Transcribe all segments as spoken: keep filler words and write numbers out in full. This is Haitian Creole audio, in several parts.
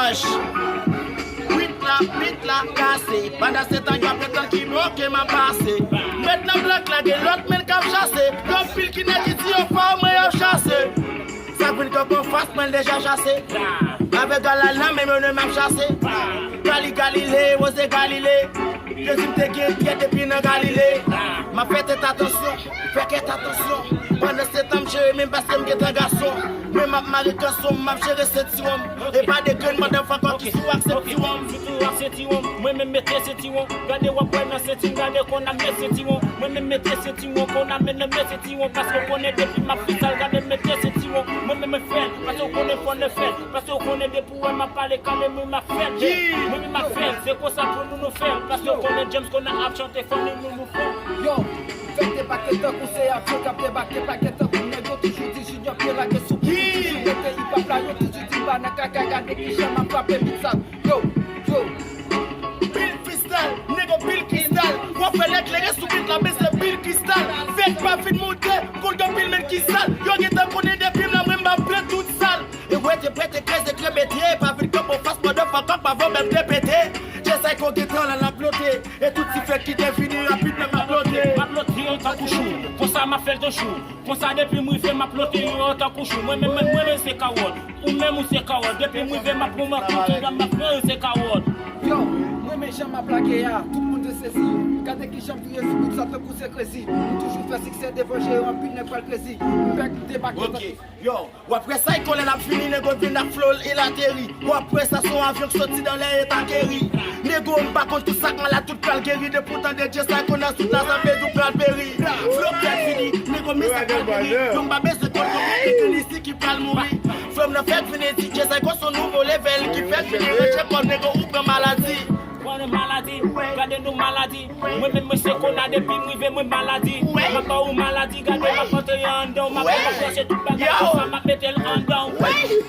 Wit la, bit la kase. Pandan se tan yo ap tann ki bò ke m ap pase. M ret nan blòk la, gen lòt menn k ap chase. Gen anpil ki nèg ki di yo fò, mwen y ap chase. Sa k vin kanpe anfas mwen deja chase. Avèk galal nan men, mwen menm m ap chase. Gali Galile, Woze Galile. Jezi m te gen pyè depi nan Galile. M ap fè tèt atansyon, fè kèt atansyon. Pandan se tan m jere menm paske m gentan gason. Mwen m ap mare kanson, m ap jere sentiwon m. E pa de grenn motherfucker ki sou ak sentiwon m. Sitou ak sentiwon m, mwen menm mete sentiwon. Gade w ap wè nan senti m, gade konn ap met sentiwon. Mwen menm mete sentiwon, konn ap met nan met sentiwon. Paske w konnen depi m ap freestyle, gade m mete sentiwon. Mwen menm mwen fè l, paske w konnen fò n fè l. Paske w konnen depi w wè m ap pale, kale mwen m ap fè l. Mwen menm m ap fè l, se konsa pou nou nou fè l. Paske w konnen James konn ap chante fò nou nou nou fè l. Yo, fèk debake tankou se avyon k ap debake pakèt tankou nèg yo toujou di Junior pye lage sou pye. Toujou mete hip hop la, yo toujou di m pa nan kaka, gade kijan m ap frape beat sa. Yo, yo. Pil freestyle, nèg yo pil kristal. W ap wè lè klere sou beat la, men se pil kristal. Fèk pa fin moute, koul gen pil menn ki sal. Yo gentan konnen depi m la, mwen m ap plen tout sal. E wete pete, kreze kremete, pa vin kanpe anfas motherfucker, pa vò menm te pete. Jay Psycho gentan la, l ap lote. E tout ti fèk ki te vini rapid, menm ap lote. M ap lote yo tankou chou, konsa m ap fè l toujou. Konsa depi m rive m ap lote yo tankou chou. Mwen menm, mwen, mwen menm se kawòt. Ou menm ou se kawòt. Depi m rive m ap pran kout, m ap pran yo se kawòt. Yo, mwen menm jan m ap lage a, tout moun te sezi. Gade kijan m touye sou bout sa tankou se krezi. M toujou fè siksè devan je yo, anpil nèg pral krezi. M bèk m debake. Ok. Yo, w ap wè sa e kolè l ap fini, nèg yo vin ap flow e l ateri. W ap wè sa se yon avyon k soti nan lè e t akeri. Nèg yo m pa konn tout sa k malad, tout pral geri. Depi w tande Jay Psycho nan sout la, sa vle di w pral peri. Flow fèk vini, nèg yo men sa k pral vini. Yo m pa bezwen konn konbyen nèg ki isi ki pral mouri. Flow m nan fèk vini, di Jay Psycho se yon nouvo level ki fèk vini. Ranje kò nèg yo ou pran maladi. Pran maladi, gade nou maladi. Mwen menm mwen se kona depi m rive mwen maladi. M ap ba ou maladi, gade m ap antre anndan w, m ap chache tout bagay konsa m ap mete l anndan w.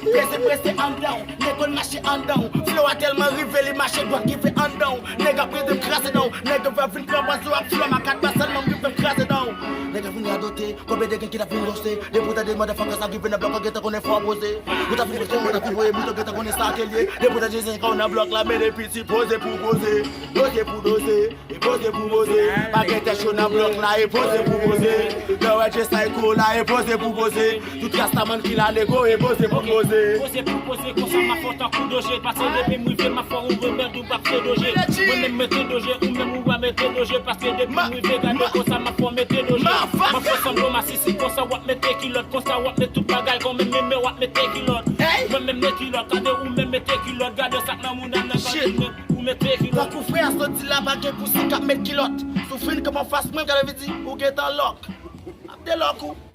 Prese prese anndan w, nèg konn mache anndan w. Flow a tèlman rive li mache dwat rive anndan w. Nèg ap rete m kraze dan w, nèg yo vle vin pran pwazo ak flow m a kat pa sèlman m rive m kraze dan w. Nèg ap vin radote, konbyen de gen ki t ap vin roste. Depi w tande motherfucker sa rive nan blòk ou gentan konnen fò poze. Ou t ap vin roste, ou t ap vin voye bouton gentan konnen sa ke l ye. Depi w tande Jay Psycho nan blòk la, men depi ti poze pou poze. Doze pou doze, e poze pou poze. Pa gen tèt cho nan blòk la, e poze pou poze. Lè w wè Jay Psycho la, e poze pou poze. Tout rastaman ki la nèg yo, e poze pou poze. Poze pou poze, konsa m ap fè w tankou doje. Paske depi m rive m ap fè w ouvri bèt ou p ap se doje. Mwen menm mete doje, ou menm ou pa mete doje. Paske depi m rive gade konsa m ap fè w mete doje. M ap fè w sanble masisi, konsa w ap mete kilòt. Konsa w ap mete tout bagay, konmenm menm w ap mete kilòt. Mwen menm mete kilòt, gade ou menm mete kilòt. Gade sa k nan mouda m nan, gade ou menm ou mete kilòt. Tankou frè a sot di la, pa gen pousi k ap met kilòt. Si w fin kanpe anfas mwen, gade vin di ou gentan lòk. Ap delòk ou.